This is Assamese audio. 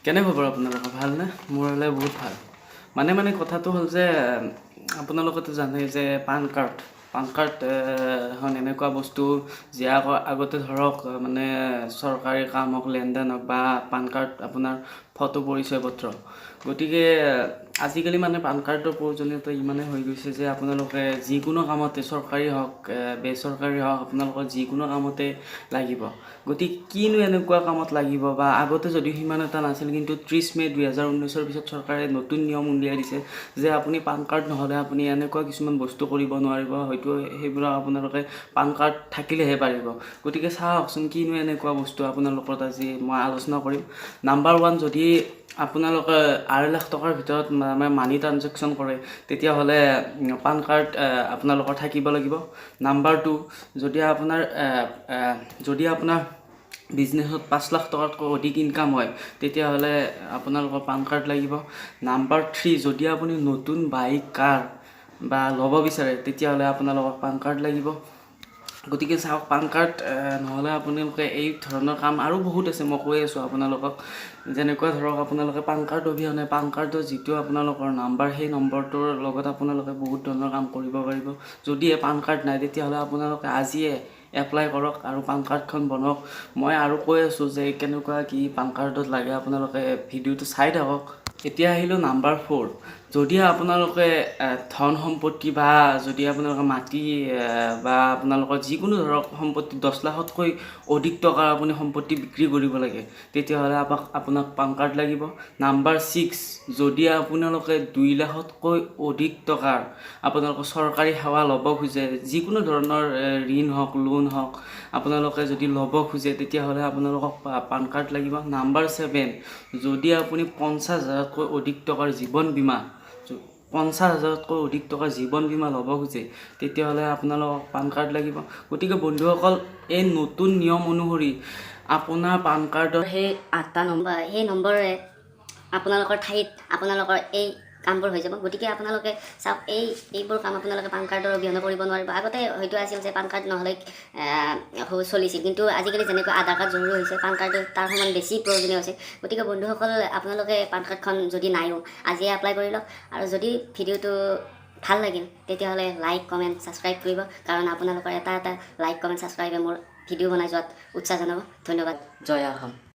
কেনে খবৰ আপোনালোকৰ? ভালনে? মোৰ হ'লে বহুত ভাল। মানে মানে কথাটো হ'ল যে আপোনালোকেতো জানে যে পান কাৰ্ড এখন এনেকুৱা বস্তু যে আগতে ধৰক মানে চৰকাৰী কাম হওক, লেনদেন হওক বা পান কাৰ্ড আপোনাৰ ফটো, পৰিচয় পত্ৰ। গতিকে আজিকালি মানে পান কাৰ্ডৰ প্ৰয়োজনীয়তা ইমানেই হৈ গৈছে যে আপোনালোকে যিকোনো কামতে, চৰকাৰী হওক, বেচৰকাৰী হওক, আপোনালোকৰ যিকোনো কামতে লাগিব। গতিকে কিনো এনেকুৱা কামত লাগিব বা আগতে যদিও সিমান এটা নাছিল, কিন্তু 30 মে' 2019ৰ পিছত চৰকাৰে নতুন নিয়ম উলিয়াই দিছে যে আপুনি পান কাৰ্ড নহ'লে আপুনি এনেকুৱা কিছুমান বস্তু কৰিব নোৱাৰিব। হয়তো সেইবিলাক আপোনালোকে পান কাৰ্ড থাকিলেহে পাৰিব। গতিকে চাওকচোন, কিনো এনেকুৱা বস্তু আপোনালোকৰ আজি মই আলোচনা কৰিম। নাম্বাৰ 1, যদি আপোনালোকে 2.5 লাখ টকাৰ ভিতৰত মানে মানি ট্ৰানজেকশ্যন কৰে, তেতিয়াহ'লে পান কাৰ্ড আপোনালোকৰ থাকিব লাগিব। নাম্বাৰ 2, যদি আপোনাৰ বিজনেছত 5 লাখ টকাতকৈ অধিক ইনকাম হয়, তেতিয়াহ'লে আপোনালোকৰ পান কাৰ্ড লাগিব। নাম্বাৰ 3, যদি আপুনি নতুন বাইক, কাৰ বা ল'ব বিচাৰে, তেতিয়াহ'লে আপোনালোকক পান কাৰ্ড লাগিব। গতিকে চাওক, পান কাৰ্ড নহ'লে আপোনালোকে এই ধৰণৰ কাম আৰু বহুত আছে, মই কৈ আছোঁ আপোনালোকক। যেনেকুৱা ধৰক, আপোনালোকে পান কাৰ্ড অবিহনে পান কাৰ্ডৰ যিটো আপোনালোকৰ নাম্বাৰ, সেই নম্বৰটোৰ লগত আপোনালোকে বহুত ধৰণৰ কাম কৰিব পাৰিব। যদিহে পান কাৰ্ড নাই, তেতিয়াহ'লে আপোনালোকে আজিয়ে এপ্লাই কৰক আৰু পান কাৰ্ডখন বনাওক। মই আৰু কৈ আছোঁ যে কেনেকুৱা কি পান কাৰ্ডত লাগে, আপোনালোকে ভিডিঅ'টো চাই থাকক। এতিয়া আহিলোঁ নাম্বাৰ 4। যদি আপোনালোকে ধন সম্পত্তি বা যদি আপোনালোকে মাটি বা আপোনালোকৰ যিকোনো ধৰক সম্পত্তি 10 লাখতকৈ অধিক টকাৰ আপুনি সম্পত্তি বিক্ৰী কৰিব লাগে, তেতিয়াহ'লে আপোনাক পান কাৰ্ড লাগিব। নাম্বাৰ 6, যদি আপোনালোকে 2 লাখতকৈ অধিক টকাৰ আপোনালোকৰ চৰকাৰী সেৱা ল'ব খোজে, যিকোনো ধৰণৰ ঋণ হওক, লোন হওক, আপোনালোকে যদি ল'ব খোজে, তেতিয়াহ'লে আপোনালোকক পান কাৰ্ড লাগিব। নাম্বাৰ 7, যদি আপুনি 50 হাজাৰতকৈ অধিক টকাৰ জীৱন বীমা, 50 হাজাৰতকৈ অধিক টকাৰ জীৱন বীমা ল'ব খোজে, তেতিয়াহ'লে আপোনালোকক পান কাৰ্ড লাগিব। গতিকে বন্ধুসকল, এই নতুন নিয়ম অনুসৰি আপোনাৰ পান কাৰ্ডৰ সেই আঠটা নম্বৰ, সেই নম্বৰেৰে আপোনালোকৰ ঠাইত আপোনালোকৰ এই কামবোৰ হৈ যাব। গতিকে আপোনালোকে চাওক, এইবোৰ কাম আপোনালোকে পান কাৰ্ডৰ অবিহনে কৰিব নোৱাৰিব। আগতে হয়তো আছিল যে পান কাৰ্ড নহ'লে চলিছিল, কিন্তু আজিকালি যেনেকৈ আধাৰ কাৰ্ড জৰুৰী হৈছে, পান কাৰ্ডো তাৰ সমান বেছি প্ৰয়োজনীয় হৈছে। গতিকে বন্ধুসকল, আপোনালোকে পান কাৰ্ডখন যদি নাইও, আজিয়ে এপ্লাই কৰি লওক। আৰু যদি ভিডিঅ'টো ভাল লাগিল, তেতিয়াহ'লে লাইক, কমেণ্ট, ছাবস্ক্ৰাইব কৰিব, কাৰণ আপোনালোকৰ এটা এটা লাইক, কমেণ্ট, ছাবস্ক্ৰাইবে মোৰ ভিডিঅ' বনাই যোৱাত উৎসাহ জনাব। ধন্যবাদ। জয় অসম।